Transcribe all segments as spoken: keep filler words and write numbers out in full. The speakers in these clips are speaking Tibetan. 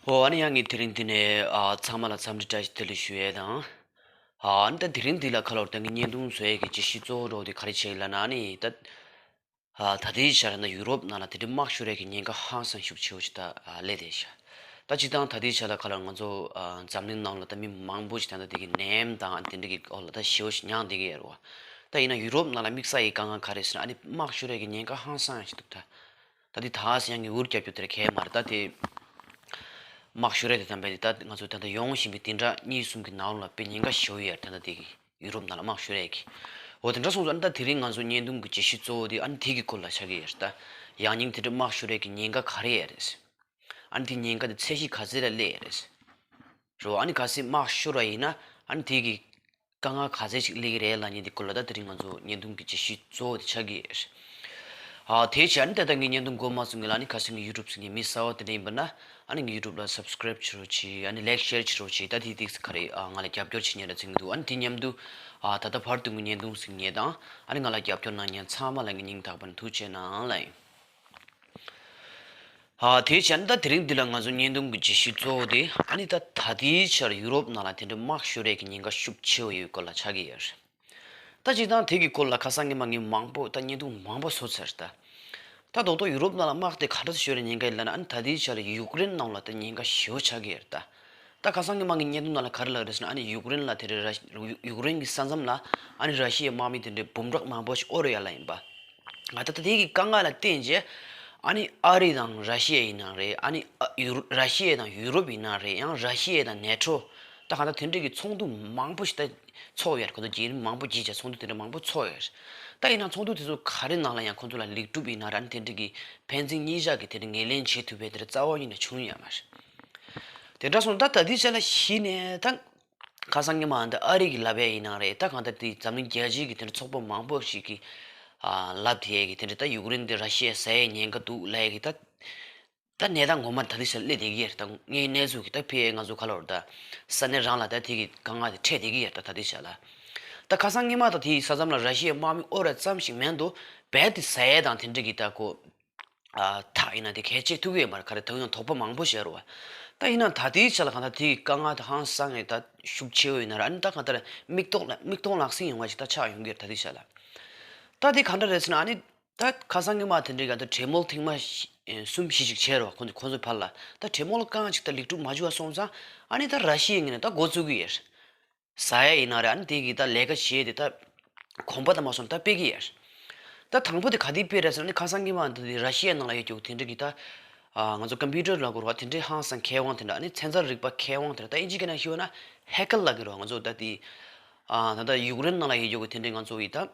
ཨོ་ཨ་ནི་ཡང་ངས་དེ་རིང་འདི་ནས་ཨ་ཚང་མ་ལ་འཚམས་འདྲི་བཀྲ་ཤིས་བདེ་ལེགས་ཞུ་ཡས་དང་། ཨ་ནི་ད་དེ་རིང་འདི་ལ་ཁ་ལོར་ད་ངས་བརྙན་ཐུང་བཟོ་ཡས་ཀྱི་བརྗོད་གཞི་གཙོ་བོ་འདྲ་བོ་དེ་ག་རེ་བྱས་ཡིན་ལབ་ན་ཨ་ནི་ད། ཨ་ད་ལྟའི་ཆར་ན་ཡུ་རོབ་ནང་ལ་དེ་འདྲའི་དམག་ཤོར་ཡས་ཀྱི་ཉེན་ཁ་ཧང་སང་ཤུགས་ཆེ་བོ་ཞིག་ད་ཨ་སླེབས་བསྡད་ཤག་ད་སྤྱིར་བཏང་ད་ལྟའི་ཆར་ལ་ཁ་ལོར་ང་ཚོ་ཨ་འཛམ་གླིང་ནང་ལ་ད་མི་མང་པོ་ཞིག་ད་ལྟ་དེ་གི་ནད་ཡམས་དང་དེ་འདྲ་གི་འོག་ལ་ད་ཞེ་བོ་ཞིག་མྱངས་བསྡད་ཀྱི་ཡོད་རེད་བ། ད་ཡིན་ན་ཡུ་རོབ་ནང་ལ་དམིགས་བསལ་གྱི་དཀའ་ངལ་ག་རེ་ཟེར་ན་ཨ་ནི་དམག་ཤོར་ཡས་ཀྱི་ཉེན་ཁ་ཧང་སང་ཞིག་འདུག་ད། ད་དེ་ད་སང་ཡང་ངས་འུར་རྒྱབ་རྒྱུ་དེར་གལ་མ་རེད་ད་དེ། དམག་ཤོར་ཡས་དེ་དམ་པས་དེ་ད་ང་ཚོ་ད་ལྟ་ཡོང་བཞིན་པའི་བདུན་ཕྲག་གཉིས་གསུམ་གྱི་ནང་ལ་དཔེ་ཉེན་ཁ་ཞེ་བོ་ཡོད་རེད་ད་ལྟ་དེ་གི་ཡུ་རོབ་ནང་ལ་དམག་ཤོར་ཡས་ཀྱི། འོ་དེ་འདྲ་སོང་ཙང་ཨ་ནི་ད་དེ་རིང་ང་ཚོ་བརྙན་ཐུང་གི་བརྗོད་གཞི་གཙོ་བོ་དེ་ཨ་ནི་དེ་གི་སྐོར་ལ་ཆགས་ཀྱི་ཡོད་རེད་ད། ཡང་སྙིང་དེ་འདྲ་དམག་ཤོར་ཡས་ཀྱི་ཉེན་ཁ་ག་རེ་ཡོད་རེད། ཨ་ནི་དེ་ཉེན་ཁ་དེ་ཚད་གཞི་ག་ཚད་ལ་སླེབས་ཡོད་རེད། རོ་ཨ་ནི་གལ་སྲིད་དམག་ཤོར་བ་ཡིན་ན་ཨ་ནི་དེ་གི་དཀའ་ངལ་ག་ཚད་ཅིག་སླེབས་ཀྱི་རེད་ལབ་མཁན་དེ་སྐོར་ལ་ད་དེ་རིང་ང་ཚོ་བརྙན་ཐུང་གི་བརྗོད་གཞི་གཙོ་བོ་དེ་ཆགས་ཀྱི་ཡོད་རེད། ཨ་དེའི་ཕྱིར་ཨ་ནི་ད་ལྟ་ངས་བརྙན་ཐུང་འགོ་མ་ཚུགས་སྔོན་ལ་ཨ་ནི་གལ་སྲིད་ངའི་ཡུ་ཊུབ་གཟིགས་མཁན་མི་གསར་པ་དེ་འདྲ་ཡིན་པ་ན་ཨ་ནི་ངའི་ཡུ་ཊུབ་ལ་སབ་སི་ཀ་རེབ་བྱེད་རོགས་གྱིས། ཨ་ནི་ལའིག་ཤེར་བྱེད་རོགས་གྱིས། ད་དེ་ཏིག་ཙམ་ག་རེ་ཨ་ང་ལ་རྒྱབ་སྐྱོར་བྱེད་མཁན་འདྲ་མཚོན་གྱི་འདུག་ཨ་ནི་དེ་མཉམ་དུ་ཨ་ད་ལྟ་བར་དུ་ངའི་བརྙན་ཐུང་གཟིགས་མཁན་དང་ཨ་ནི་ང་ལ་རྒྱབ་སྐྱོར་གནང་མཁན་ཚང་མ་ལ་ངས་སྙིང་ཐག་པ་ནས་ཐུགས་རྗེ་གནང་ལབ་ཡིན། ཨ་དེའི་ཕྱིར་ད་དེ་རིང་འདི་ལ་ང་ཚོ་བརྙན་ཐུང་གི་བརྗོད་གཞི་གཙོ་བོ་དེ་ཨ་ནི་ད་ད་ལྟའི་ཆར་ཡུ་རོབ་ནང་ལ་དེ་འདྲའི་དམག་ཤོར་ཡས་ཀྱི་ཉེན་ཁ་ཤུགས་ཆེ་བོ་ཡོད་སྐོར་ལ་ཆགས་ཀྱི་ཡོད་རེད། ད་སྤྱིར་བཏང་དེ་གི་སྐོར་ལ་ཁ་སང་ཉི་མ་ངས་མང་པོ་ད་བརྙན་ཐུང་མང་པོ་བཟོ་ཚར་ད། ད་རྡོག་རྡོག་ཡུ་རོབ་ནང་ལ་དམག་དེ་ག་འདྲ་ཤོར་ཡས་ཉེན་ཁ་ཡོད་ལབ་ན་ཨ་ནི་ད་ལྟའི་ཆར་ཡུཀ་རེན་ནང་ལ་ད་ཉེན་ཁ་ཞེ་བོ་ཆགས་ཀྱི་ཡོད་རེད་ད། ད་ཁ་སང་ཉི་མ་ངས་བརྙན་ཐུང་ནང་ལ་ག་རེ་ལབ་རེད་ཟེར་ན་ཨ་ནི་ཡུཀ་རེན་ལ་དེ་རེད་ར་ཡུཀ་རེན་གྱི་ས་མཚམས་ལ་ཨ་ནི་ར་ཤི་ཡའི་དམག་མི་དེ་འདྲའི་འབུམ་ཕྲག་མང་པོ་ཞིག་ཨོ་རེ་ཡ་ལ་ཡིན་པ། ང་ད་ལྟ་དེ་གི་དཀའ་ངལ་ལ་བརྟེན་རྗེས་ཨ་ནི་ཨ་རི་དང་ར་ཤི་ཡ་ཡིན་ན་རེད། ཨ་ནི་ཨ་ཡུ་ར་ཤི་ཡ་དང་ཡུ་རོབ་ཡིན་ན་རེད། ཡང་ར་ཤི་ཡ་དང་ནེ་ཊོ་ད་གང་ལྟར་དེ་འདྲ་གི་ཚོགས་འདུ་མང་པོ་ཞིག་ད་ཚོགས་ཡོད་རེད། ཁོ་ཚོ་རྒྱལ་རིམ་མང་པོ་བརྒྱུད་བྱས་ཚོགས་འདུ་དེ་འདྲ་མང་པོ་ཚོགས་ཡོད་རེད། ད་ཡིན་ན་ཚོགས་འདུ་དེ་ཚོ་ག་རེ་ནང་ལ་ཡང་ཁོ་ཚོ་ལ་ལེགས་གྲུབ་ཡིན་ན་རེད། ཨ་ནི་དེ་འདྲ་གི་ཕན་ཚུན་གཉིས་ཆ་གི་དེ་འདྲ་ངོས་ལེན་བྱེད་ཐུབ་པའི་དེ་འདྲ་རྩ་བ་ཉིད་ནས་བྱུང་ཡོད་མ་རེད། དེ་འདྲ་སོང་ད་ད་ལྟའི་ཆ་ལ་གཞི་ནས་ད། ཁ་སང་ཉི་མ་འདི་ཨ་རི་གི་ལབ་ཡས་ཡིན་ནའང་རེད། ད་གང་ལྟར་དེ་འཛམ་གླིང་རྒྱལ་སྤྱིའི་གི་དེ་འདྲ་ཚོགས་པ་མང་པོ་ཞིག་གི་ཨ་ལབ་དེ་ཡས་གི་དེ་འདྲ་ད་ཡུཀ་རེན་དེ་ར་ཤི་ཡས་ཟ་ཡས་ཉེན་ཁ་འདུག་ལབ་ཡས་གི་ད། ད་གནས་སྟངས་ངོ་མ་ད་ལྟའི་ཆར་སླེབས་བསྡད་ཀྱི་ཡོད་རེད། ད་དངོས་གནས་ཚུལ་གི་ད་ཕ་གིར་ང་ཚོ་ག་ལབ་རེད། ད་ས་གནས་རང་ལ་ད་དེ་གི་དཀའ་ངལ་དེ་འཕྲད་བསྡད་ཀྱི་ཡོད་རེད། ད་ད་ལྟའི་ཆར་ལ། ད་ཁ་སང་ཉི་མ་ད་དེ་ས་མཚམས་ལ་ར་ཤི་ཡའི་དམག་མི་ཨོ་ར་ཙམ་ཞིག་མེད་འདུག་རྦད་དེ་ཟ་ཡས་དང་དེ་འདྲ་གི་ད་ཁོ། ཨ་ཐག་ཡིན་ན་དེ་གལ་ཆེ་ཐུག་གི་ཡོད་མ་རེད། ག་རེ་ད་ཡང་དོགས་པ་མང་པོ་བྱས་རེད་བ། ད་ཡིན་ན་ད་ལྟའི་ཆ་ལ་གང་ལྟར་དེ་གི་དཀའ་ངལ་དེ་ཧང་སང་ངེ་ད་ཤུགས་ཆེ་བོ་ཡིན་ན་ར། ཨ་ནི་ད་གང་ལྟར་མིག་ཏོག་ལ་མིག་མཐོང་ལག་ཟིན་ཡོང་བ་ཞིག་ད་ཆགས་ཡོང་གི་རེད་ད་ལྟའི་ཆ་ལ། ད་དེ་ག་འདྲ་རེད་ཟེར་ན་ཨ་ནི་ད་ཁ་སང་ཉི་མ་དེ་འདྲའི་ག་ད་གྲོས་མོལ་ཐེངས་མ་བཞི་གསུམ་བཞི་ཞིག་བྱས་རེད་བ། ཁོ་ཚོ་ཁོ་ཚོའི་བར་ལ་ད་གྲོས་མོལ་རྐང་ཅིག་ད་ལེགས་གྲུབ་མ་བྱུང་བ་སོང་ཙང་ཨ་ནི་ད་ར་ཤི་ཡའི་ངོས་ནས་ད་འགོ་བཙུགས་གི་ཡོད་རེད། ཟ་ཡ་ཡིན་ན་རེད། ཨ་ནི་དེ་གི་ད་ལས་ཀ་བྱེད་དེ་ད་གོམ་པ་ད་མ་སོང་ད་སྤེལ་གི་ཡོད་རེད། ད་དང་པོ་དེ་ག་དེ་སྤེལ་རེད་ཟེར་ན་ནི་ཁ་སང་གི་མ་འདི་ར་ཤི་ཡའི་ནང་ལ་ཡོད་རྒྱུ་དེ་འདྲ་གི་ད་ང་ཚོ་ཀམ་པུ་ཊར་ལ་གོ་ར་དེ་འདྲའི་ཧང་སང་མཁས་དབང་དེ་འདྲ། ཨ་ནི་ཚན་རྩལ་རིག་པ་མཁས་དབང་དེ་འདྲ། ད་ཨིན་ཇི་སྐད་ནང་ཞུས་ན་ཧེ་ཀར་ལབ་གི་རེད་བ། ང་ཚོ་ད་དེ་ད་ད་ཡུཀ་རེན་ནང་ལ་ཡོད་རྒྱུ་གི་དེ་འདྲའི་ང་ཚོ་ཡི་ད།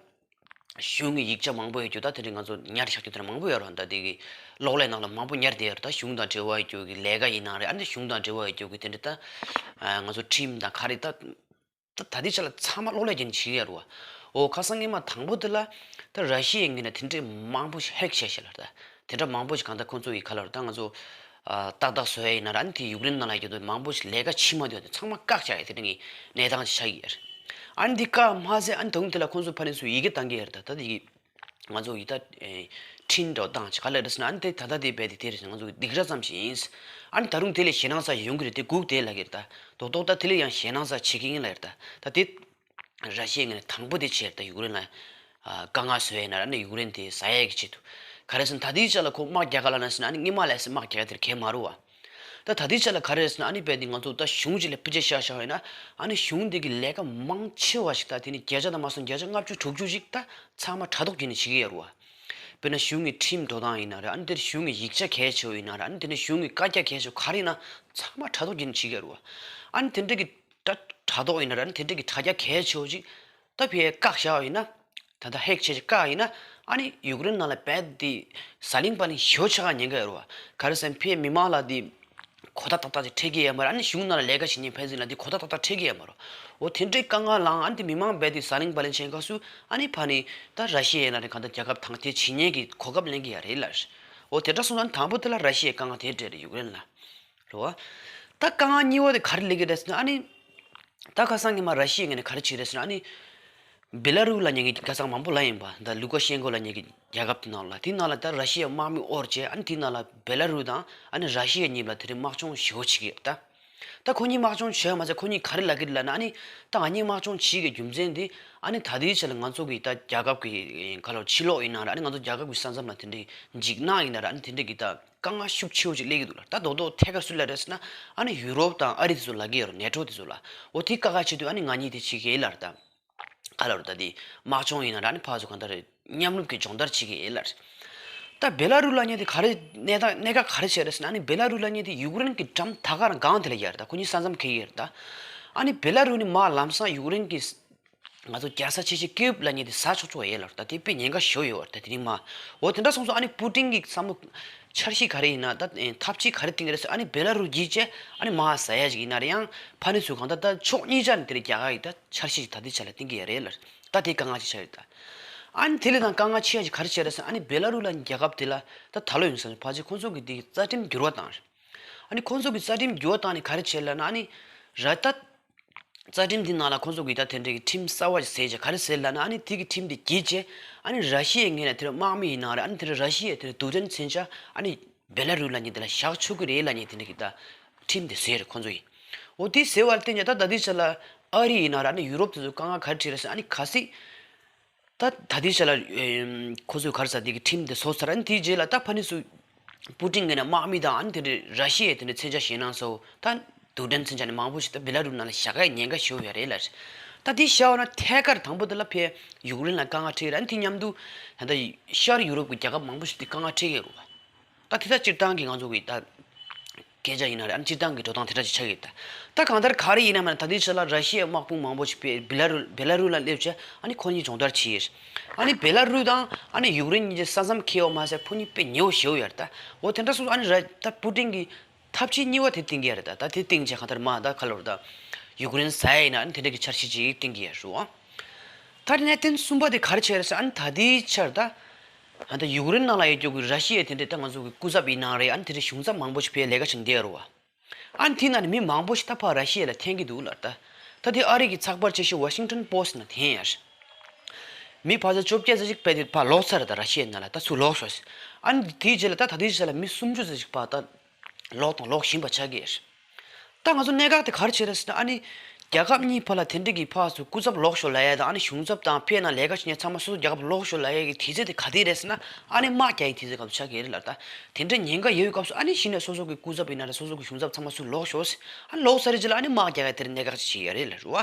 གཞུང་གི་ཡིག་ཆ་མང་པོ་ཡོད་རྒྱུ་ད་དེ་འདྲའི་ང་ཚོ་ཉར་བཞག་རྒྱུ་དེ་འདྲ་མང་པོ་ཡོད་རེད་བ། ད་དེ་གི་གློག་ཀླད་ནང་ལ་མང་པོ་ཉར་བསྡད་ཡོད་རེད། ད་གཞུང་དང་འབྲེལ་བ་ཡོད་རྒྱུ་གི་ལས་ཀ་ཡིན་ན་རེད། ཨ་ནི་གཞུང་དང་འབྲེལ་བ་ཡོད་རྒྱུ་གི་དེ་འདྲ་ད་ང་ཚོ་ཁྲིམས་དང་ག་རེ་ད་ད་ད་ལྟའི་ཆ་ལ་ཚང་མ་གློག་ཀླད་ཀྱི་ནས་བྱེད་ཀྱི་ཡོད་རེད་བ། འོ་ཁ་སང་ཉི་མ་དང་པོ་དེ་ལ་ད་ར་ཤི་ཡའི་ངོས་ནས་དེ་འདྲའི་མང་པོ་ཞིག་ཧེག་བྱས་ཤག་ལ། ད་དེ་འདྲ་མང་པོ་ཞིག་གང་ལྟར་ཁོང་ཚོ་ཡི་ག་ལ་རེད། ད་ང་ཚོ་ཨ་ཏག་ཏག་བཟོ་ཡ་ཡིན་ན་ར། ཨ་ནི་དེ་ཡུཀ་རེན་ནང་ལ་ཡོད་དུས་མང་པོ་ཞིག་ལས་ཀ་བྱེད་མ་ཐུབ་དེ་ཚང་མ་བཀག་བཞག་ཡ་དེ་འདྲ་གི་གནས་སྟངས་ཤིག་ཆགས་ཀྱི་ཡོད་རེད། ཨ་ནི་འདི་བཀག་མ་ཟད་ཨ་ནི་ད་དུང་དེ་ལ་ཁོང་ཚོ་ཕ་ནས་ཚུར་ཡི་གེ་བཏང་གི་ཡོད་རེད། ད་ད་དེ་གི་ང་ཚོ་ཡི་ད་ཨེ་འཕྲིན་འདྲ་བཏང་ཆ་ག་ལ་རེད་ཟེར་ན། ཨ་ནི་དེ་ད་ལྟ་དེ་རྦད་དེ་དེ་རེད་ཟེར། ང་ཚོ་སྡིགས་ར་ཙམ་ཞིག་ཡིན། ཨ་ནི་ད་རུང་དེ་ལས་ཞེད་སྣང་ས་ཡོང་གི་རེད། དེ་སྒུག་བསྡད་ལབ་ཀྱི་རེད། ད་རྡོག་རྡོག་ད་དེ་ལས་ཡང་ཞེད་སྣང་ས་བྱེད་ཀྱི་ཡིན་ལབ་ཀྱི་རེད། ད་ད་དེ་ར་ཤི་ཡའི་ངོས་ནས་དང་པོ་དེ་བྱས་རེད། ད་ཡུཀ་རེན་ལ་ཨ་དཀའ་ངལ་བཟོ་ཡས་ཡིན་ན་ར། ཨ་ནི་ཡུཀ་རེན་དེ་ཟ་ཡས་ཀྱི་ཆེད་དུ་ག་རེ་ཟེར་ན། ད་དེའི་ཆ་ལ་ཁོ་དམག་རྒྱག་ག་ལབ་ན་ཟེར་ན་ཨ་ནི་སྔོན་མ་ལས་ཟེར་དམག་རྒྱག་ཡ་དེར་གས་མ་རུ་བ། ད་ད་ལྟའི་ཆ་ལ་ག་རེ་རེད་ཟེར་ན། ཨ་ནི་རྦད་དེ་ང་ཚོ་ད་གཞུང་གཅིག་ལ་ཕུད་རྒྱག་བཞག་བཞག་ཡོད་ན་ཨ་ནི་གཞུང་དེ་གི་ལས་ཀ་མང་ཆེ་བ་ཞིག་ད་དེ་ནི་བརྒྱ་ཆ་ད་མ་སོང་བརྒྱ་ཆ་ལྔ་བཅུ་དྲུག་ཅུ་ཞིག་ད་ཚང་མ་དྲ་ཐོག་བརྒྱུད་ནས་བྱེད་ཀྱི་ཡོད་རེད་བ། དཔེར་ན་གཞུང་གི་ཁྲིམས་འགྲོ་སྟངས་ཡིན་ན་རེད། ཨ་ནི་དེར་གཞུང་གི་ཡིག་ཆ་གལ་ཆེ་བ་ཡིན་ན་རེད། ཨ་ནི་དེ་ནས་གཞུང་གི་བཀའ་རྒྱ་གལ་ཆེ་བ་ག་རེ་ཡིན་ན་ཚང་མ་དྲ་ཐོག་བརྒྱུད་ནས་བྱེད་ཀྱི་ཡོད་རེད་བ། ཨ་ནི་དེ་འདྲ་གི་དྲ་དྲ་ཐོག་ཡིན་ན་རེད། ཨ་ནི་དེ་འདྲ་གི་དྲ་རྒྱ་གལ་ཆེ་བ་ཅིག་ད་ཕར་བཀག་བཞག་པ་ཡིན་ན། ད་ལྟ་ཧེག་བྱས་བཀག་ཡིན་ན་ཨ་ནི་ཡུཀ་རེན་ནང་ལ་རྦད་དེ་ཟ་ལིང་པ་ལིང་ཞེ་པོ་ཆགས་ཉེན་ཁ་ཡོད་རེད་བ། ག་རེ་ཟེར་ན་ཕར་མི་མང་ལ་དེ་གོ་བརྡ་ཏག་ཏག་དེ་འཕྲད་ཀྱི་ཡོད་མ་རེད། ཨ་ནི་གཞུང་ནང་ལ་ལས་ཀ་བྱེད་མཁན་ཕན་ཚུན་ལ་དེ་གོ་བརྡ་ཏག་ཏག་འཕྲད་ཀྱི་ཡོད་མ་རེད། འོ་དེ་འདྲའི་དཀའ་ངལ་ལའང་ཨ་ནི་དེ་མི་མང་རྦད་དེ་ཟ་ལིང་པ་ལིང་བྱེད་སྐབས་སུ་ཨ་ནི་ཕར་ནི་ད་ར་ཤི་ཡ་ཡིན་ན་རེད། གང་ལྟར་རྒྱལ་ཁབ་དང་དེ་བྱེད་མཁན་གྱི་གོ་སྐབས་ལེན་གྱི་ཡོད་རེད་ལ། འོ་དེ་འདྲ་སོང་ཙང་དང་པོ་དེ་ལ་ར་ཤི་ཡའི་དཀའ་ངལ་དེ་འཕྲད་རེད་ཡུཀ་རེན་ལ། རེད་བ། ད་དཀའ་ངལ་གཉིས་པ་དེ་ག་རེ་སླེབས་ཀྱི་རེད་ཟེར་ན། ཨ་ནི་ད་ཁ་སང་ཉི་མ་ར་ཤི་ཡའི་ངོས་ནས་ག་རེ་བྱས་རེད་ཟེར་ན། ཨ་ནི་ བེ་ལ་རུ་ལབ་མཁན་གྱི་ཁ་སང་མང་པོ་ལབ་ཡིན་པ། ད་ལུ་ཀ་ཤེན་ཀོ་ལབ་མཁན་གྱི་རྒྱལ་ཁབ་དེ་ནང་ལ། དེ་ནང་ལ་ད་ར་ཤི་ཡའི་དམག་མི་དབོར་བྱས། ཨ་ནི་དེ་ནང་ལ་བེ་ལ་རུ་དང་ཨ་ནི་ར་ཤི་ཡ་གཉིས་ལ་དེ་རིང་དམག་སྦྱོང་ཞེ་པོ་བྱེད་ཀྱི་ཡོད་ད། ད་ཁོ་གཉིས་དམག་སྦྱོང་བྱས་མ་ཚད་ཁོ་གཉིས་ག་རེ་ལབ་ཀྱི་ལབ་ན། ཨ་ནི་ད་ང་གཉིས་དམག་སྦྱོང་བྱེད་ཀྱི་རྒྱུ་མཚན་དེ། ཨ་ནི་ད་ལྟའི་ཆ་ལ་ང་ཚོ་གི་ད་རྒྱལ་ཁབ་ཀྱི་ག་ལོ་ཕྱི་ལོགས་ཡིན་ན་རེད། ཨ་ནི་ང་ཚོ་རྒྱལ་ཁབ་ཀྱི་ས་མཚམས་ལ་དེ་འདྲའི་འཇིགས་སྣང་ཡིན་ན་རེད། ཨ་ནི་དེ་འདྲའི་གི་ད་དཀའ་ངལ་ཤུགས་ཆེ་བོ་ཅིག་སླེབས་ཀྱི་འདུག་ལ། ད་རྡོག་རྡོག་ཐད་ཀར་སུ་ལ་རེད་ཟེར་ན། ཨ་ནི་ཡུ་རོབ་དང་ཨ་རི་དེ་ཚོ་ལ་གི་ཡོད་རེད། ནེ་ཊོ་དེ་ཚོ་ལ། འོ་དེ་དཀའ་ཁག་ཆེ་དུས་ཨ་ནི་ང་གཉིས་དེ་བྱེད་ཀྱི་ཡིན་ལ་རེད་ད། ག་ལ་རེད་ད། དེ་དམག་སྦྱོང་ཡིན་ན་རེད། ཨ་ནི་ཕར་ཚུར་གང་ལྟར་མཉམ་རུབ་ཀྱི་སྦྱོང་བརྡར་བྱེད་ཀྱི་ཡིན་ལ་རེད། ད་བེ་ལ་རུ་ལབ་མཁན་དེ་ག་རེ་གནས་སྟངས་གནད་འགག་ག་རེ་བྱས་རེད་ཟེར་ན། ཨ་ནི་བེ་ལ་རུ་ལབ་མཁན་དེ་ཡུཀ་རེན་གྱི་འགྲམ་ད་ག་རང་སྒང་དེ་ལ་ཡོད་རེད་ད། ཁོ་གཉིས་ས་མཚམས་འཁེལ་གྱི་ཡོད་རེད་ད། ཨ་ནི་བེ་ལ་རུ་ནི་མར་ལམ་སང་ཡུཀ་རེན་གྱི་ང་ཚོ་རྒྱལ་ས་ཆེ་ཆེ་ཀིབ་ལབ་མཁན་དེ་ཟ་ཆོག་ཆོག་ཡོད་ལ། ད་དེ་དཔེ་ཉེན་ཁ་ཞེ་པོ་ཡོད་པ་རེད། ད་དེ་རིང་མ། འོ་དེ་འདྲ་སོང་ཙང་ཨ་ནི་པུ་ཏིན་གྱི་བསམ་བློ་འཆར་གཞི་ག་རེ་ཡིན་ན། ད་ཨེ་ཐབས་ཇུས་ག་རེ་བཏིང་གི་རེད་ཟེར། ཨ་ནི་བེ་ལ་རུ་བརྒྱུད་བྱས་ཨ་ནི་མར་ཟ་ཡ་ཞིག་ཡིན་ན་རེད། ཡང་ཕ་ནི་ཚུར་གང་ལྟར་ད་ཕྱོགས་གཉིས་ཆ་ནས་དེ་རིང་རྒྱ་གར་གྱི་ད་འཆར་གཞི་ཞིག་ད་ལྟའི་ཆ་ལ་བཏིང་གི་ཡོད་རེད་ལ། ད་དེ་དཀའ་ངལ་ཅིག་ཆགས་ཡོད་ད། ཨ་ནི་དེ་ལས་ད་དཀའ་ངལ་ཆེ་ཡ་ཞིག་ག་རེ་བྱས་རེད་ཟེར། ཨ་ནི་བེ་ལ་རུ་ལབ་མཁན་རྒྱལ་ཁབ་དེ་ལ་ད་ད་ལོ་ཡིན་ཟེར་ཕལ་ཆེར་ཁོང་ཚོ་གི་དེ་རྩ་ཁྲིམས་འགྱུར་བ་བཏང་རེད། ཨ་ནི་ཁོང་ཚོ་གི་རྩ་ཁྲིམས་འགྱུར་བ་བཏང་ནས་ག་རེ་བྱས་ལབ་ན། ཨ་ནི་ར་ད་རྩ་ཁྲིམས་འདི་ནང་ལ་ཁོང་ཚོ་གིས་ད་དེ་འདྲའི་གི་ཁྲིམས་གསར་བ་ཞིག་བཟོས་བྱས། ག་རེ་བཟོས་ལབ་ན། ཨ་ནི་དེ་གི་ཁྲིམས་དེ་བརྒྱུད་བྱས་ཨ་ནི་ར་ཤི་ཡའི་ངོས་ནས་དེ་འདྲ་དམག་མི་ཡིན་ན་རེད། ཨ་ནི་དེ་འདྲ་ར་ཤི་ཡའི་དེ་འདྲ་རྡུལ་ཕྲན་མཚོན་ཆ་ཨ་ནི་བེ་ལ་རུ་ལབ་མཁན་དེ་ལ་བཞག་ཆོག་གི་རེད་ལབ་མཁན་དེ་འདྲ་གི་ད་ཁྲིམས་དེ་བཟོས་རེད་ཁོང་ཚོ་ཡིས། འོ་དེ་བཟོས་པར་བརྟེན་ཀྱང་ད་ད་ལྟའི་ཆ་ལ་ཨ་རི་ཡིན་ན་རེད། ཨ་ནི་ཡུ་རོབ་དེ་ཚོ་དཀའ་ངལ་ག་རེ་འཕྲད་རེད་ཟེར། ཨ་ནི་གལ་སྲིད་ད་ད་ལྟའི་ཆ་ལ་ཨེམ་ཁོ་ཚོས་ག་རེ་ཟེར། དེ་གི་ཁྲིམས་དེ་བཟོས་ཚར། ཨ་ནི་དེའི་རྗེས་ལ་ད་ཕ་ནི་ཚུར་པུ་ཏིན་གྱི་ནས་དམག་མི་དང་། ཨ་ནི་དེ་འདྲའི་ར་ཤི་ཡའི་དེ་འདྲའི་མཚོན་ཆ་ཞེད་སྣང་ཚོ་ད་རྡུལ་ཕྲན་མཚོན་ཆ་ནི་མང་པོ་ཞིག་ད་བེ་ལ་རུ་ནང་ལ་བཞག་ཡ་ཉེན་ཁ་ཞེ་པོ་ཡོད་རེད་ལ། ད་དེ་བཞག་པ་ན་ཐད་ཀར་དང་པོ་དེ་ལ་ཕར་ཡུཀ་རེན་ལ་དཀའ་ངལ་འཕྲད་ཀྱི་རེད། ཨ་ནི་དེ་མཉམ་དུ་ད་ལྟ་ཤར་ཡུ་རོབ་ཀྱི་རྒྱལ་ཁབ་མང་པོ་ཞིག་དེ་དཀའ་ངལ་འཕྲད་ཀྱི་ཡོད་རེད་པ། ད་དེ་ད་སྤྱིར་བཏང་གི་ང་ཚོ་གི་ད་སྐད་ཆ་ཡིན་ན་རེད། ཨ་ནི་སྤྱིར་བཏང་གི་འགྲོ་སྟངས་དེ་འདྲ་ཞིག་ཆགས་ཀྱི་ཡོད་ད། ད་གང་ལྟར་ག་རེ་ཡིན་ན་མིན་ན་ད་ལྟའི་ཆ་ལ་ར་ཤི་ཡའི་དམག་དཔུང་མང་པོ་ཞིག་བེ་བེ་ལ་རུ་བེ་ལ་རུ་ལ་སླེབས་བྱས་ཨ་ནི་ཁོ་གཉིས་སྦྱོང་བརྡར་བྱས་ཡོད། ཨ་ནི་བེ་ལ་རུ་དང་ཨ་ནི་ཡུཀ་རེན་གཉིས་ཀྱི་ས་མཚམས་འཁེལ་བ་མ་ཟད་ཁོ་གཉིས་དཔེ་ཉེ་བོ་ཞེ་པོ་ཡོད་རེད་ད། འོ་དེ་འདྲ་སོང་ཙང་ཨ་ནི་ར་ད་པུ་ཏིན་གྱི་ཐབས་ཇུས་གཉིས་པ་དེ་བཏིང་གི་ཡོད་རེད་ད། ད་དེ་བཏིང་བྱས་གང་ལྟར་མ་ད་ག་ལབ་རེད་ད། ཡུཀ་རེན་ཟ་ཡ་ཡིན་ན་ཨ་ནི་དེ་འདྲ་གི་འཆར་གཞི་ཅིག་བཏིང་གི་ཡོད་རེད་པ། ད་གནད་དོན་གསུམ་པ་དེ་ག་རེ་བྱས་རེད་ཟེར། ཨ་ནི་ད་ལྟའི་ཆར་ད། ཨ་ད་ཡུཀ་རེན་ནང་ལ་ཡོད་རྒྱུ་གི་ར་ཤི་ཡའི་དེ་འདྲའི་ད་ང་ཚོ་གི་སྐུ་ཚབ་ཡིན་ན་རེད། ཨ་ནི་དེ་འདྲའི་གཞུང་ཚབ་མང་པོ་ཞིག་ཕར་ལས་ཀ་བྱེད་བསྡད་ཡོད་རེད་པ། ཨ་ནི་དེ་ནང་ནས་མི་མང་པོ་ཞིག་ད་ཕར་ར་ཤི་ཡ་ལ་འཐེན་གྱི་འདུག་ལབ་ད། ད་དེ་ཨ་རི་གི་ཚགས་པར་ཆེ་ཤོས་ཝ་ཤིང་ཊོན་པོ་སི་ཊི་ནང་འཐེན་ཡ་རེད། མི་ཕལ་ཆེར་བཅོ་བརྒྱད་ཙམ་ཞིག་དཔེ་དེ་ཕར་ལོག་ཚར་རེད་ད། ར་ཤི་ཡའི་ནང་ལ་ད་ཚུར་ལོག་ཤོག་ཟེར། ཨ་ནི་དེའི་རྗེས་ལ་ད་ད་ལྟའི་ཆ་ལ་མི་སུམ་ཅུ་ཙམ་ཞིག་ཕར་ད་ལོག་དང་ལོག་བཞིན་པ་ཆགས་ཀྱི་ཡོད་རེད། ད་ང་ཚོ་གནད་འགག་དེ་ག་རེ་བྱས་རེད་ཟེར་ན། ཨ་ནི་རྒྱལ་ཁབ་གཉིས་བར་ལ་དེ་འདྲ་གི་ཕར་ཚུར་སྐུ་ཚབ་ལོག་ཤོག་ལབ་ཡ་དང་། ཨ་ནི་གཞུང་ཚབ་དང་ཕར་ནང་ལས་ཀ་བྱེད་མཁན་ཚང་མ་སོ་སོ་རྒྱལ་ཁབ་ལོག་ཤོག་ལབ་ཡ་གི་དུས་ཚོད་དེ་ག་དུས་རེད་ཟེར་ན། ཨ་ནི་དམག་རྒྱག་ཡའི་དུས་ཚོད་སྐབས་སུ་ཆགས་ཀྱི་རེད་ལབ་ད། དེ་འདྲ་ཉེན་ཁ་ཡོད་པའི་སྐབས་སུ་ཨ་ནི་གཞི་ནས་སོ་སོ་གི་སྐུ་ཚབ་ཡིན་ན་རེད། སོ་སོ་གི་གཞུང་ཚབ་ཚང་མ་ཚུར་ལོག་ཤོག་ཟེར། ཨ་ནི་ལོག་ཚར་རྗེས་ལ་ཨ་ནི་དམག་རྒྱག་ཡ་དེ་རིང་གནད་འགག་ཅིག་བྱེད་ཡ་རེད་ལབ་རེད་པ།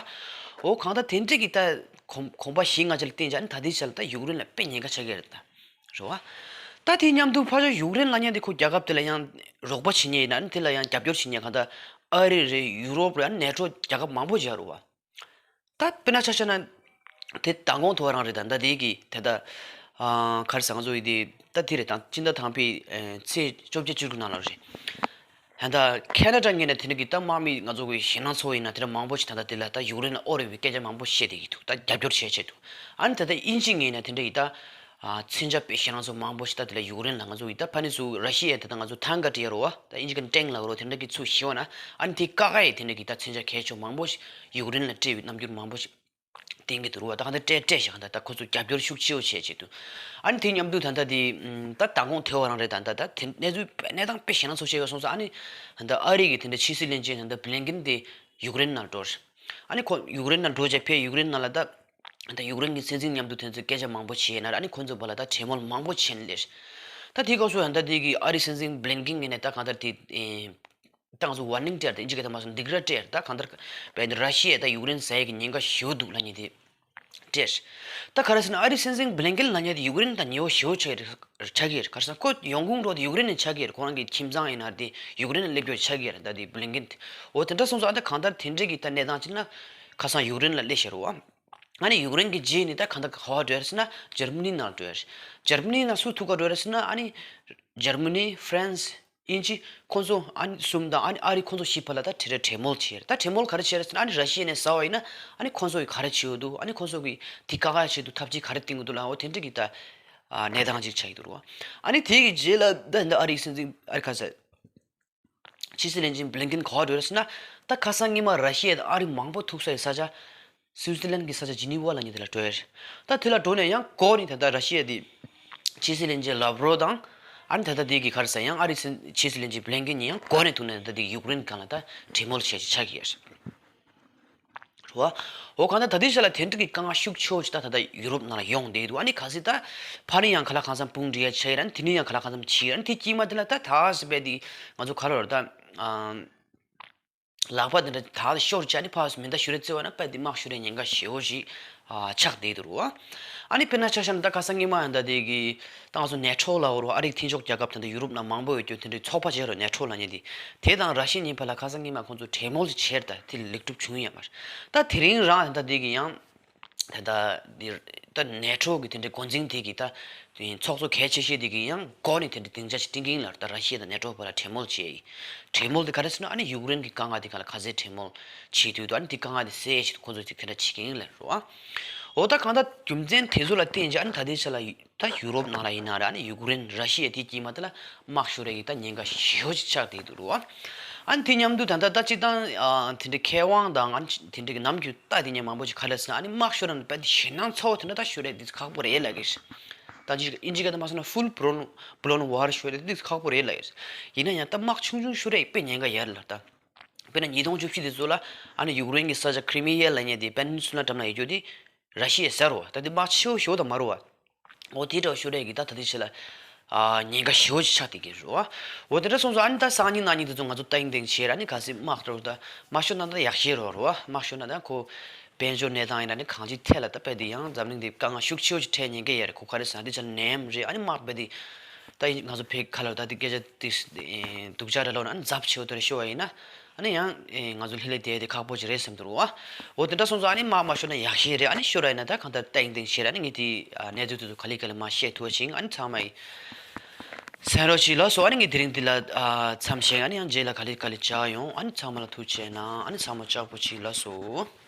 འོ་གང་ལྟར་དེ་འདྲ་གི་ད་གོམ་གོམ་པ་བཞི་ལྔ་ཅིག་ལ་བརྟེན་བྱས་ཨ་ནི་ད་ལྟའི་ཆ་ལ་ད་ཡུཀ་རེན་ལ་དཔེ་ཉེན་ཁ་ཆགས་ཀྱི་རེད་ད། རེད་བ། ད་དེའི་མཉམ་དུ་ཕར་ཕྱོགས་ཡུཀ་རེན་ལབ་མཁན་དེ་ཁོ་རྒྱལ་ཁབ་དེ་ལ་ཡང་རོགས་པ་བྱེད་མཁན་ཡིན་ན་ཨ་ནི་དེ་ལ་ཡང་རྒྱབ་སྐྱོར་བྱེད་མཁན་གང་ལྟར་ཨ་རི་རེད། ཡུ་རོབ་རེད། ཨ་ནི་ནེ་ཊོ་རྒྱལ་ཁབ་མང་པོ་ཅིག་ཡོད་རེད་བ། ད་དཔེར་ན་ཆ་བཞག་ན་དེ་མདང་དགོང་ཐོག་རང་རེད་ད། ད་དེ་གི་དེ་ད་ཨ་ག་རེ་ཟེར། ང་ཚོ་ཡི་དེ་ད་དེ་རེད་ད། སྤྱི་ཟླ་དང་པོའི་ཨ་ཚེས་བཅོ་བརྒྱད་བཅུ་དགུ་ནང་ལ་རེད། ད་ལྟ་ཁེ་ན་ཌ་ངོས་ནས་དེ་འདྲ་གི་ད་དམག་མི་ང་ཚོ་གི་ཞེད་སྣང་ཚོར་བ་ཡིན་ན་དེ་འདྲ་མང་པོ་ཞིག་ད་ལྟ་དེ་ལ་ད་ཡུཀ་རེན་ལ་དབོར་ཡོད་པའི་སྐད་ཆ་མང་པོ་བཤད་བསྡད་ཀྱི་འདུག་ད་རྒྱབ་སྐྱོར་བྱས་བྱས་འདུག་ཨ་ནི་ད་ལྟ་དབྱིན་ཇི་ངོས་ནས་དེ་འདྲ་གི་ད་ཨ་མཚོན་ཆ་དཔེ་ཞེད་སྣང་ཚོར་མང་པོ་ཞིག་ད་དེ་ལ་ཡུཀ་རེན་ལ་ང་ཚོ་གི་ད་ཕ་ནི་ཚུར་ར་ཤི་ཡ་དེ་ད་ང་ཚོ་ཐང་ཀ་ཊི་ཡ་རོ་བ་ད་དབྱིན་ཇི་གི་ཊེང་ལབ་རོ་དེ་འདྲ་གི་ཚུར་ཞེད་པ་ན་ཨ་ནི་དེ་བཀག་ཡ་ཡི་དེ་འདྲ་གི་ད་མཚོན་ཆ་གལ་ཆེ་བ་མང་པོ་ཞིག་ཡུཀ་རེན་ལ་སྤྲད་པའི་རྣམ་འགྱུར་མང་པོ་ཞིག་བསྟན་གྱི་འདུག་རུ་བ། ད་གང་ལྟར་སྤྲད་སྤྲད་བཞག་ད་ཁོ་ཚོ་རྒྱབ་སྐྱོར་ཤུགས་ཆེ་བོ་བྱས་བྱས་འདུག་ཨ་ནི་དེ་མཉམ་དུ་ད་ལྟ་དེ་ད་མདང་དགོང་ཐེ་བ་རང་རེད། ད་ད་ད་དེ་གནས་ཚུལ་གནས་སྟངས་དཔེ་ཞེད་སྣང་ཚོར་བྱས་ཡོད་སོང་ཙང་། ཨ་ནི་ད་ཨ་རི་གི་དེ་འདྲ་ཕྱི་སྲིད་བློན་ཆེན་ད་ལྟ་བྷི་ལིན་ཀིན་དེ་ཡུཀ་རེན་ནང་འགྲོ་རེད། ཨ་ནི་ཁོ་ཡུཀ་རེན་ནང་འགྲོ་བྱས་ཕེ་ཡུཀ་རེན་ནང་ལ་ད་ད་ཡུཀ་རེན་གི་སྲིད་འཛིན་མཉམ་དུ་དེ་ཚོས་སྐད་ཆ་མང་པོ་བྱས་ན། ཨ་ནི་ཁོ་ཚོ་བར་ལ་ད་གྲོས་མོལ་མང་པོ་བྱས་ནས་སླེབས་རེད། ད་དེའི་སྐབས་སུ་ད་ལྟ་དེ་གི་ཨ་རི་སྲིད་འཛིན་བྷི་ལིན་ཀིན་གི་ནས་ད་གང་ལྟར་དེ་ད་ང་ཚོ་ཝར་ནིང་སྤྲད་དེ་ཨིན་ཇི་སྐད་ཐ་མ་སོང་སྡིགས་ར་སྤྲད། ད་གང་ལྟར་བས་ནི་ར་ཤི་ཡས་ད་ཡུཀ་རེན་ཟ་ཡས་ཀྱི་ཉེན་ཁ་ཞེ་པོ་འདུག་ལབ་མཁན་དེ་སྤྲད། ད་ག་རེ་ཟེར་ན་ཨ་རི་སྲིད་འཛིན་བྷི་ལིན་ཀིན་ལབ་མཁན་དེ་ཡུཀ་རེན་དང་ཉེ་བོ་ཞེ་པོ་ཆགས་ཆགས་ཀྱི་རེད། ག་རེ་ཟེར་ན་ཁོ་ཡོང་ཁུངས་འགྲོ་དེ་ཡུཀ་རེན་ནས་ཆགས་ཀྱི་རེད། ཁོ་རང་གི་ཁྱིམ་ཚང་ཡིན་ན་དེ་ཡུཀ་རེན་ལ་སླེབས་རྒྱུ་ཆགས་ཀྱི་རེད། ད་དེ་བྷི་ལིན་ཀིན་དེ། འོ་དེ་འདྲ་སོང་ཙང་ཨ་ད་གང་ལྟར་དེ་འདྲས་ཀྱི་ད་གནས་སྟངས་ཅིག་ན་ཁ་སང་ཡུཀ་རེན་ལ་སླེབས་ཤག་རེད་བ། ཨ་ནི་ཡུཀ་རེན་གྱི་རྗེས་ནས་ད་གང་ལྟར་ག་བ་འགྲོ་ཡ་རེད་ཟེར་ན་འཇར་མ་ནི་ནང་འགྲོ་ཡ་རེད། འཇར་མ་ནི་ནང་སུ་ཐུག་ག་འགྲོ་ཡ་རེད་ཟེར་ན་ཨ་ནི་འཇར་མ་ནི་ཧྥ་རན་སི། དབྱིན་ཇི་ཁོང་ཚོ་ཨ་ནི་གསུམ་དང་ཨ་ནི་ཨ་རི་ཁོང་ཚོ་བཞི་བར་ལ་ད་དེ་རེད་གྲོས་མོལ་བྱས་རེད། ད་གྲོས་མོལ་ག་རེ་བྱས་རེད་ཟེར་ན་ཨ་ནི་ར་ཤི་ཡ་ནས་ཟ་བ་ཡིན་ན་ཨ་ནི་ཁོང་ཚོ་གིས་ག་རེ་བྱེད་འོ་འདུག་ཨ་ནི་ཁོང་ཚོ་གིས་དེ་བཀག་ཡ་ཆེད་དུ་ཐབས་ཇུས་ག་རེ་བཏིང་འོ་འདུག་ལ། འོ་དེ་འདྲ་གི་ད་ཨ་གནས་སྟངས་ཅིག་ཆགས་ཀྱི་འདུག་རོ། ཨ་ནི་དེ་གི་རྗེས་ལ་ད་ད་ཨ་རིའི་སྲིད་འཛིན་ཨ་རི་ཁ་ས་ཕྱི་སྲིད་བློན་ཆེན་བྷི་ལིན་ཀིན་ག་བ་འགྲོ་རེད་ཟེར་ན་ད་ཁ་སང་སྔོན་མ་ར་ཤི་ཡ་དང་ཨ་རི་མང་པོ་ཐུག་ས་ཡི་ས་ཆ། སུའི་ཙི་ལན་གྱི་ས་ཆ་ཇི་ནི་ཝ་ལབ་མཁན་དེ་ལ་འགྲོ་ཡ་རེད། ད་དེ་ལ་འགྲོ་ནས་ཡང་སྒོ་ནས་ད་ལྟ་ར་ཤི་ཡ་དེ་ཕྱི་སྲིད་བློན་ཆེན་ལབ་རོབ་དང་། ཨ་ནི་ད་ལྟ་དེ་གི་ག་རེ་ཟེར་ཡང་ཨ་རིའི་སྲིད་ཕྱི་སྲིད་བློན་ཆེན་བྷི་ལིན་ཀེན་གཉིས་ཡང་སྒོ་ནས་ཐུག་ནས་ད་ལྟ་དེ་ཡུཀ་རེན་སྒང་ལ་ད་གྲོས་མོལ་བྱས་ཆགས་ཀྱི་ཡོད་རེད། རེད་བ། འོ་གང་ལྟར་ད་ལྟའི་ཆ་ལ་དེ་འདྲ་གི་དཀའ་ངལ་ཤུགས་ཆེ་བོ་ཞིག་ད་ད་ལྟ་ཡུ་རོབ་ནང་ལ་ཡོང་བསྡད་འདུག་ཨ་ནི་གལ་སྲིད་ད་ཕ་རི་ཡང་ག་ལ་གང་འཚམ་དཔུང་སྒྲིག་ཡ་ཆགས་ཡ་ར་ནི་དེ་ནི་ཡང་ག་ལ་གང་འཚམ་བྱེད་ཡ་ར་ནི་དེ་དཀྱིལ་མ་དེ་ལ་ད་ད་ཟེར་བས་དེ་ང་ཚོ་ག་རེ་རེད་ད། ལག་པ་དེ་འདྲ་ད་ཤོར་བྱས་ནས་ཕར་མེ་མདའ་གཞུ་རེས་བརྩི་བ་ན་དཔེ་དེ་དམག་ཤོར་བའི་ཉེན་ཁ་ཞེ་བོ་ཞིག་ཨ་ཆགས་བསྡད་འདུག་རུ། ཨ་ནི་དཔེར་ན་ཆ་བཞག་ན་ད་ཁ་སང་ཉི་མ་ཡང་ད་དེ་གི་ད་ང་ཚོ་ནེ་ཊོ་ལབ་རུ། ཨ་རིའི་མཐུན་ཕྱོགས་རྒྱལ་ཁབ་དེ་འདྲ་ཡུ་རོབ་ནང་མང་པོ་ཡོད་རྒྱུ་དེ་འདྲའི་ཚོགས་པ་བྱས་རུ་ནེ་ཊོ་ལབ་མཁན་དེ། དེ་དང་ར་ཤི་ཡའི་བར་ལ་ཁ་སང་ཉི་མ་ཁོང་ཚོ་གྲོས་མོལ་ཞིག་བྱས་ད་དེ་ལེགས་གྲུབ་བྱུང་ཡོད་མ་རེད། ད་དེ་རིང་རང་ད་དེ་གི་ཡང་། ད་ལྟ་འདིར་ད་ནེ་ཊོ་གི་དེ་འདྲའི་འགོ་འཛིན་དེ་གིས་ད་དེ་ཚོགས་གཙོ་གལ་ཆེ་ཤོས་དེ་གིས་ཡང་སྒོ་ནས་དེ་འདྲའི་སྡིངས་ཆ་ཞིག་བསྐྲུན་གྱི་ཡིན་ལབ། ད་ར་ཤི་ཡ་དང་ནེ་ཊོ་བར་ལ་གྲོས་མོལ་བྱས་ཡིན། གྲོས་མོལ་དེ་ག་རེ་ཟེར་ན་ཨ་ནི་ཡུཀ་རེན་གྱི་དཀའ་ངལ་དེ་ག་ལ་ག་ཚད་གྲོས་མོལ་བྱེད་ཐུབ་འདུག་ཨ་ནི་དེ་དཀའ་ངལ་དེ་སེལ་ཡས་ཆེད་དུ་ཁོ་ཚོས་ཅིག་དེ་འདྲ་བྱེད་ཀྱི་ཡིན་ལབ་རོ། འོ་ད་གང་ལྟར་རྒྱུ་མཚན་དེ་ཚོ་ལ་བརྟེན་བྱས་ཨ་ནི་ད་ལྟའི་ཆ་ལ་ད་ཡུ་རོབ་ནང་ལ་ཡིན་ན་ར་ཨ་ནི་ཡུཀ་རེན་ར་ཤི་ཡ་དེ་དཀྱིལ་མ་དེ་ལ་དམག་ཤོར་ཡས་ཀྱི་ད་ཉེན་ཁ་ཞེ་པོ་ཅིག་ཆགས་བསྡད་འདུག་རོ། ཨ་ནི་དེ་མཉམ་དུ་ད་ལྟ་ད་སྤྱིར་བཏང་ཨ་དེ་འདྲའི་མཁས་དབང་དང་ཨ་ནི་དེ་འདྲའི་གི་ནམ་རྒྱུན་ལྟ་དེ་ཉན་མང་པོ་ཅིག་ག་རེ་ཟེར་ན་ཨ་ནི་དམག་ཤོར་ན་དཔེ་དེ་ཞེད་སྣང་ཚ་བོ་དེ་འདྲ་ད་ཤོར་ཡས་དེ་ཁག་པོ་རེད་ལབ་ཀྱི་རེད། ད་ཅིག་ཨིན་ཇི་སྐད་དུ་མ་སོང་ན་ཕུལ་བྷི་ལོན་བྷི་ལོན་ཝར་ཤོར་ཡས་དེ་ཁག་པོ་རེད་ལབ་ཀྱི་རེད། ཡིན་ན་ཡང་ད་དམག་ཆུང་ཆུང་ཤོར་ཡས་དཔེ་ཉེན་ཁ་ཡོད་རེད་ལ་ད། དཔེར་ན་ཉིས་སྟོང་བཅུ་བཞི་དེ་ཚོ་ལ་ཨ་ནི་ཡུཀ་རེན་གྱི་ས་ཆ་ཁི་རི་མི་ཡ་ལབ་མཁན་དེ་པེ་ནིན་སུ་ལ་འགྲམ་ལ་ཡོད་རྒྱུ་དེ་ར་ཤི་ཡས་ཟེར་རོ། ད་དེ་དམག་ཆེ་བོ་ཞེ་པོ་ད་མ་རེད་བ། འོ་དེ་འདྲ་ཤོར་ཡས་ཀྱི་ད་ད་ལྟའི་ཆ་ལ་ཨ་ཉེན་ཁ་ཞེ་པོ་ཅིག་ཆགས་བསྡད་ཀྱི་རེད་བ། འོ་དེ་འདྲ་སོང་ཙང་ཨ་ནི་ད་སང་ཉིན་གནངས་ཉིན་དེ་ཚོ་ང་ཚོ་ཏན་ཏན་བྱས་ར་ཨ་ནི་གལ་སྲིད་དམག་འགྲོ་ད་དམག་ཤོར་ན་ད་ཡག་ཤོས་རེད་བ། དམག་ཤོར་ན་ད་ཁོ་དཔལ་འབྱོར་གནས་སྟངས་ཡིན་ར་ཨ་ནི་གང་ཅིའི་ཐད་ལ་ད་དཔེ་དེ་ཡང་འཛམ་གླིང་འདི་དཀའ་ངལ་ཤུགས་ཆེ་བོ་ཅིག་འཕྲད་ཉེན་ཁ་ཡོད་རེད། ཁོ་ག་རེ་ཟེར་ན་དེ་ཆ་ལ་ནད་ཡམས་རེད། ཨ་ནི་དམག་དཔེ་དེ་ད་ང་ཚོ་བོད་ཁ་ལ་ད་དེ་སྐད་ཆ་དེ་སྡུག་ཅག་རེད་ལབ་ན་ཨ་ནི་ཛབ་ཆེ་བོ་དེ་རེད། ཤོར་བ་ཡིན་ན། ཨ་ནི་ཡང་ཨེ་ང་ཚོ་ལྷོད་ལྷོད་བསྡད་དེ་ཁག་པོ་ཅིག་རེད་བསམ་འདུག་རོ། འོ་དེ་འདྲ་སོང་ཙང་ཨ་ནི་དམག་མ་ཤོར་ན་ཡག་ཤོས་རེད། ཨ་ནི་ཤོར་བ་ཡིན་ན་ད་གང་ལྟར་ཏན་ཏན་བྱས་ར་ཨ་ནི་ངས་དེ་ཨ་གནས་ཚུལ་དེ་ཚོ་ག་ལེ་ག་ལེ་མར་བཤད་ཐུབ་པ་བྱེད། ཨ་ནི་ཚང་མ་ཡི་གསན་རོགས་བྱེད་ལགས་སོ། ཨ་ནི་ངས་དེ་རིང་འདི་ལ་ཨ་མཚམས་བཞག་ཨ་ནི་ཡང་རྗེས་ལ་ག་ལེ་ག་ལེ་བྱ་ཡོང་། ཨ་ནི་ཚང་མ་ལ་ཐུགས་རྗེ་གནང་། ཨ་ནི་ཚང་མ་ལྕགས་པོ་བྱེད་ལགས་སོ།